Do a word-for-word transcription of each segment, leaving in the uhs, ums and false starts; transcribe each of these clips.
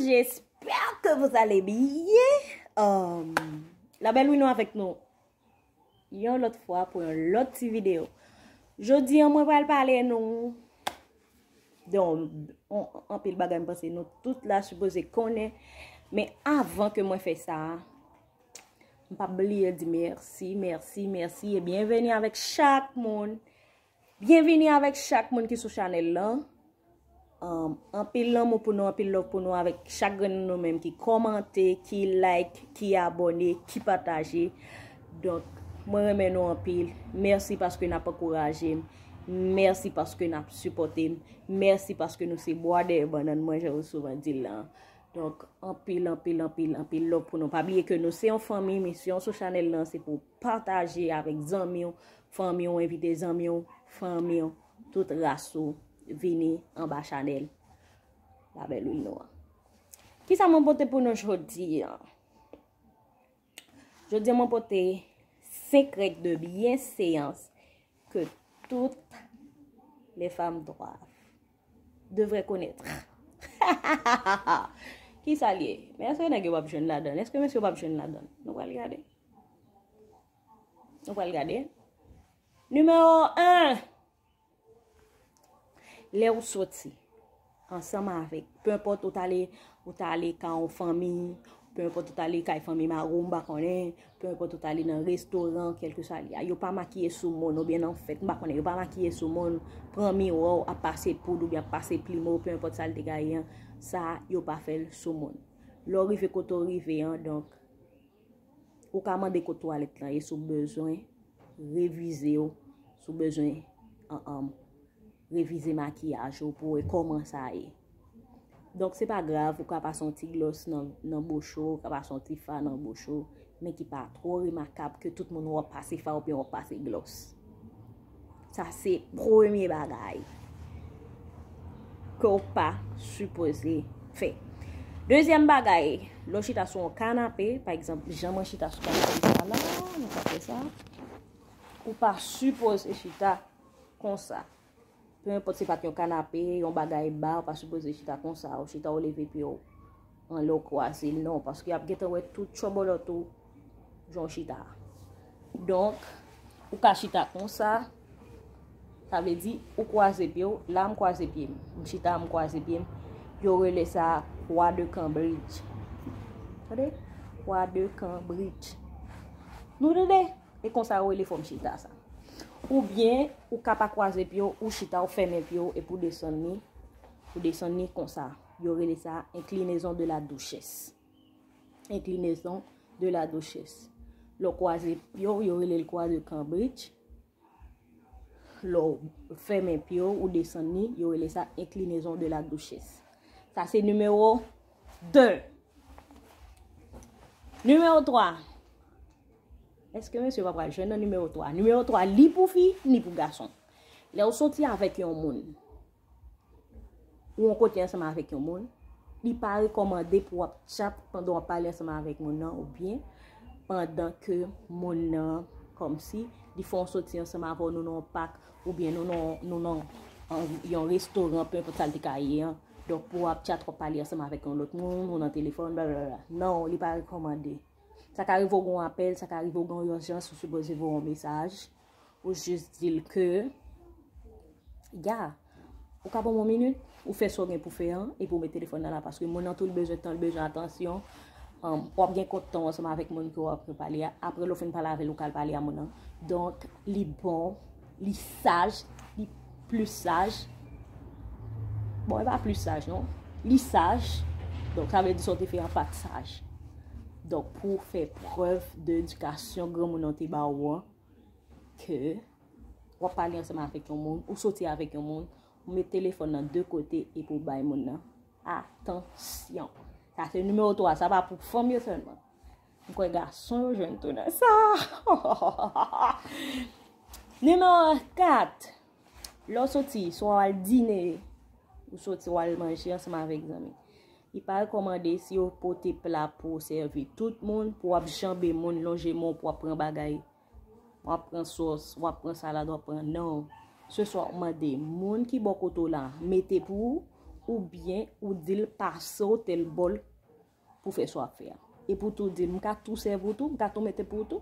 J'espère que vous allez bien. Um, la belle Wino avec nous. Yon lòt fwa pou yon lòt ti videyo. Jodi an, mwen pral pale nou de yon, yon, anpil bagay m panse nou tout la sipoze konnen. Men avan ke mwen fè sa, m p ap bliye di mèsi, mèsi, mèsi e byenveni avèk chak moun. Byenveni avèk chak moun ki sou chanèl lan. Um, anpil lanmou pou nou, anpil love pou nou avèk chak grenn nan nou menm ki kòmante, ki like, ki abòne, ki pataje. Donk, mwen renmen nou anpil. Mèsi paske n ap ankouraje m. Mèsi paske n ap sipòte m. Mèsi paske nou se bwa dèyè bannann mwen, jan yo souvan di l lan. Donk, anpil, anpil, anpil, anpil love pou nou. Pa bliye ke nou se yon fanmi, misyon sou chanèl lan se pou pataje avèk zanmi w, fanmi w, envite zanmi w, fanmi w, tout ras ou, vini anba chanèl La Belle Wino an. Kisa mwen pote pou nou jodi an? Jodi an mwen pote senk règ de byenseans ke tout les femmes doivent, devraient connaître. Kisa l ye? Men èske nèg yo p ap jwenn ladan l? Èske mesye yo p ap jwenn ladan l? Nou pral gade. Nou pral gade. Nimewo en. Lè ou soti ansanm avèk, pe enpòt ou t ale, ou t ale kay yon fanmi, pe enpòt ou t ale kay fanmi mari w, m pa konnen, pe enpòt ou t ale nan restoran, kèlkeswa li a, yo pa makiye sou moun, oubyen nan fèt, m pa konnen, yo pa makiye sou moun, pran miwa w, ap pase poud oubyen ap pase plime w, pe enpòt sa l te ka ye an, sa yo pa fè l sou moun. Lè w rive kote w rive an, donk, ou ka mande kot twalèt lan ye si w bezwen revize w, si w bezwen, an, an, revize makiyaj ou pou w wè kòman sa ye. Donk, se pa grav, ou ka pase yon ti glòs nan, nan bouch ou, ou ka pase yon ti fa nan bouch ou, men ki pa twò remakab ke tout moun wè w ap pase fa oubyen w ap pase glòs. Sa se premye bagay ke w pa sipoze fè. Dezyèm bagay, lè w chita sou yon kanape, pa egzanp, jan mwen chita sou kanape sa la, nou ka fè sa. Ou pa sipoze chita konsa. Pe enpòt se pa t yon kanape, yon bagay ba, ou pa sipoze chita konsa. Ou chita, ou leve pye w anlè, ou kwaze l, non, paske y ap gentan wè tout tchòbòlòt ou jan w chita a. Donk, ou ka chita konsa, sa vle di ou kwaze pye w, la m kwaze pye m, m chita, m kwaze pye m, yo rele sa croix de Cambridge. Tande? Croix de Cambridge. Nou tande? E konsa yo rele fòm chita sa. Oubyen, ou ka pa kwaze pye w, ou chita, ou fèmen pye w, epi w desann li, ou desann li konsa. Yo rele sa inclinaison de la duchesse. Inclinaison de la duchesse. Lè w kwaze pye w, yo rele l croix de Cambridge. Lè w fèmen pye w, ou desann li, yo rele sa inclinaison de la duchesse. Sa se nimewo de. Nimewo twa. Èske mesye pa pral jwenn nan nimewo twa? Nimewo twa, li pou fi, ni pou gason. Lè w soti avèk yon moun, ou yon kote ansanm avèk yon moun, li pa rekòmande pou w ap tchat pandan w ap pale ansanm avèk moun nan, oubyen pandan ke moun nan, kòmsi, li fè yon soti ansanm avè w, nou nan yon pak, oubyen nou nan, nou nan, an, yon restoran, pe enpòt sa l te ka ye an. Donk, pou w ap tchat, w ap pale ansanm avèk yon lòt moun, ou nan telefòn, blablabla. Non, li pa rekòmande. Sa ka rive w gen yon apèl, sa ka rive w gen yon ijans, ou sipoze voye yon mesaj. Ou jis di l ke, ya, ou ka ban m yon minit, ou fè sa w gen pou fè an, epi w met telefòn nan la, paske moun nan tou, l bezwen tan, l bezwen atansyon. Um, w ap gen kont tan w ansanm avèk moun ke w ap pale a. Apre, lè w fin pale avè l, ou ka al pale a moun nan. Donk, li bon, li saj, li plis saj. Bon, e pa plis saj, non. Li saj. Donk, sa vle di sa w te fè an pa t saj. Donk, pou w fè prèv de edikasyon granmoun nan te ba w an, ke w ap pale ansanm avèk yon moun, ou soti avèk yon moun, ou met telefòn nan de kote epi w bay moun nan atansyon. Sa se nimewo twa, sa pa pou fanm yo sèlman. M kwè gason yo jwenn tou nan sa. Nimewo kat, lè w soti, swa w al dine, ou soti w al manje ansanm avèk zanmi. Li pa rekòmande si yo pote pla pou w sèvi tout moun, pou w ap janbe moun, lonje men w pou w ap pran bagay. W ap pran sòs, w ap pran salad, w ap pran, non. Se swa w mande moun ki bò kote w la mete pou ou, oubyen ou di l pase w tèl bòl pou fè sa w ap fè a. Epi w tou di l, m ka tou sèvi w tou, m ka tou mete pou w tou.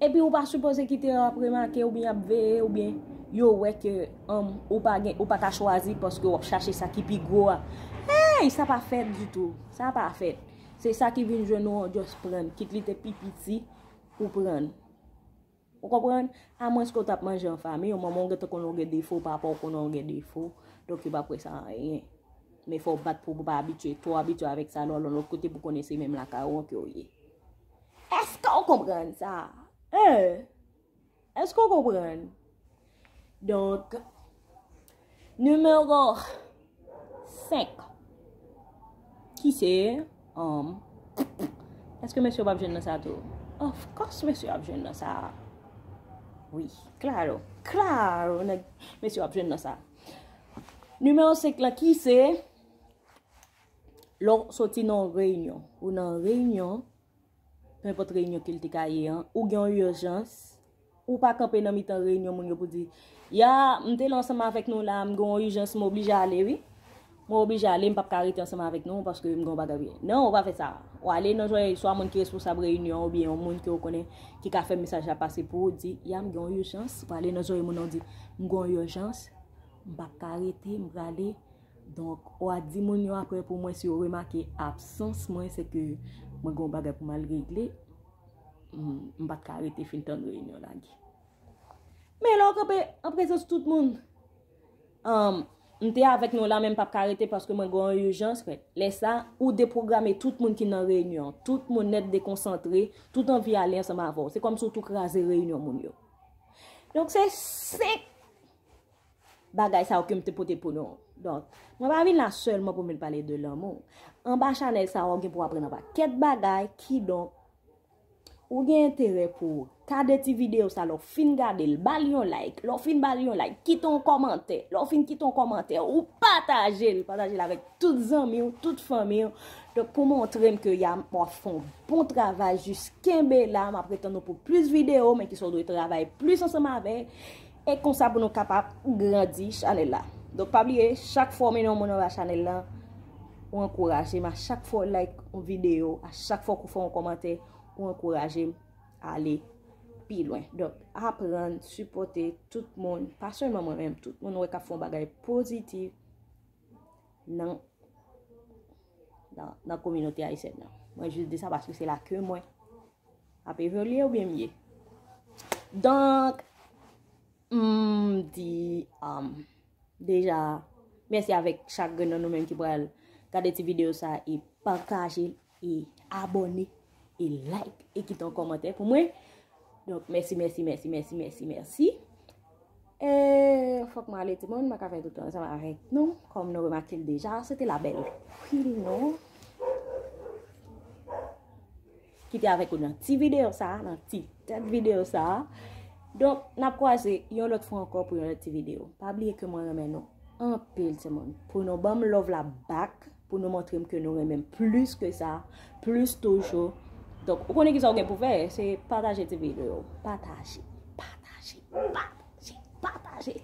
Epi ou pa sipoze kite yo ap remake oubyen ap veye oubyen yo wè ke um, ou pa gen, ou pa ka chwazi paske w ap chache sa ki pi gwo a. Hey, sa pa fèt ditou. Sa pa fèt. Se sa ki vin jwenn ou an, just pran. Kit li te pi piti, ou pran. Ou konprann? Amwens ke w t ap manje an fanmi, manman w gentan konnen w gen defo, papa w konnen w gen defo. Donk yo p ap wè sa anyen. Men fò w bat pou w pa abitye, twò abitye avèk sa, lè w al yon lòt kote pou konnen se menm lakay ou an ke w ye. Èske w konprann sa? Hein? Èske w konprann? Donk, nimewo senk. Ki se, um, èske mesye yo p ap jwenn nan sa tou? Of course, mesye yo ap jwenn nan sa. Wi, klaro, klaro, nèg, mesye yo ap jwenn nan sa. Nimewo senk lan, ki se, lè w soti nan yon reyinyon, ou nan yon reyinyon, nenpòt reyinyon ke l te ka ye an, ou gen yon ijans, ou pa kanpe nan mitan reyinyon moun yo pou di, ya, m te la ansanm avèk nou la, m gen yon ijans, m oblije ale, wi. M oblije ale, m p ap ka rete ansanm avèk nou paske m gen yon bagay pou fè. Non, ou pa fè sa. Ou ale nan zòrèy swa moun ki responsab reyinyon an oubyen yon moun ke w konnen ki ka fè mesaj la pase pou ou, di, ya, m gen yon ijans. Ou ale nan zòrèy moun nan, ou di, m gen yon ijans, m p ap ka rete, m prale. Donk, w a di moun yo apre pou mwen, si yo remake absans mwen, se ke mwen gen yon bagay pou m al regle. M, m pa t ka rete fin tann reyinyon lage. Men lè w kanpe an prezans tout moun, um, m te avèk nou la, men m p ap ka rete paske mwen gen yon ijans, frè. Lè sa, ou depwograme tout moun ki nan reyinyon an. Tout moun nèt dekonsantre, tout anvi ale ansanm avè w. Se kòmsi w tou kraze reyinyon moun yo. Donk, se senk bagay sa yo ke m te pote pou nou. Donk, mwen pa vin la sèlman pou m vin pale de lanmou. Anba chanèl sa yo, ou gen pou aprann yon pakèt bagay, kidonk, ou gen enterè pou w gade ti videyo sa, lè w fin gade l, ba l yon like, lè w fin ba l yon like, kite yon kòmantè, lè w fin kite yon kòmantè, ou pataje l, pataje l avèk tout zanmi w, tout fanmi w. Donk, pou montre m ke ya, w ap fè yon bon travay, jis kenbe la, m ap ret tann nou pou plis videyo, men ki sa w dwe travay plis ansanm avè, e konsa pou nou kapab grandi chanèl la. Donk, pa bliye, chak fwa w mennen yon moun anba chanèl la, ou ankouraje m, a chak fwa w like yon videyo, a chak fwa w fè yon kòmantè, ou ankouraje m ale pi lwen. Donk, aprann sipòte tout moun, pa sèlman mwen menm, tout moun ou wè k ap fè yon bagay pozitif nan, nan, nan kominote ayisyèn nan. Mwen jis di sa paske se la ke mwen ap evolye oubyen m ye. Donk, m di, um, deja, mèsi avèk chak grenn nan nou menm ki pral gade ti videyo sa e pataje l e abòne e like e kite yon kòmantè pou mwen. Donk, mèsi, mèsi, mèsi, mèsi, mèsi, mèsi. E fòk mwen ale, timoun, mwen ka fè tout ansanm avèk nou. Kòm nou remake l deja, se te Labelle Queen, non? Ki te avèk ou nan ti videyo sa, nan ti tèt videyo sa. Donk, n ap kwaze yon lòt fwa ankò pou yon lòt ti videyo. Pa bliye ke mwen renmen nou anpil, timoun. Pou nou ban m love la back, pou nou montre m ke nou renmen m plis ke sa, plis toujou. Donk, ou konnen kisa ou gen pou fè, se pataje ti videyo. Pataje, pataje, pataje, pataje.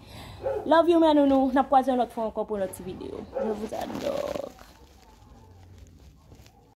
Love you, mes nounous. N ap kwaze yon lòt fwa ankò pou yon lòt ti videyo. Je vous adore.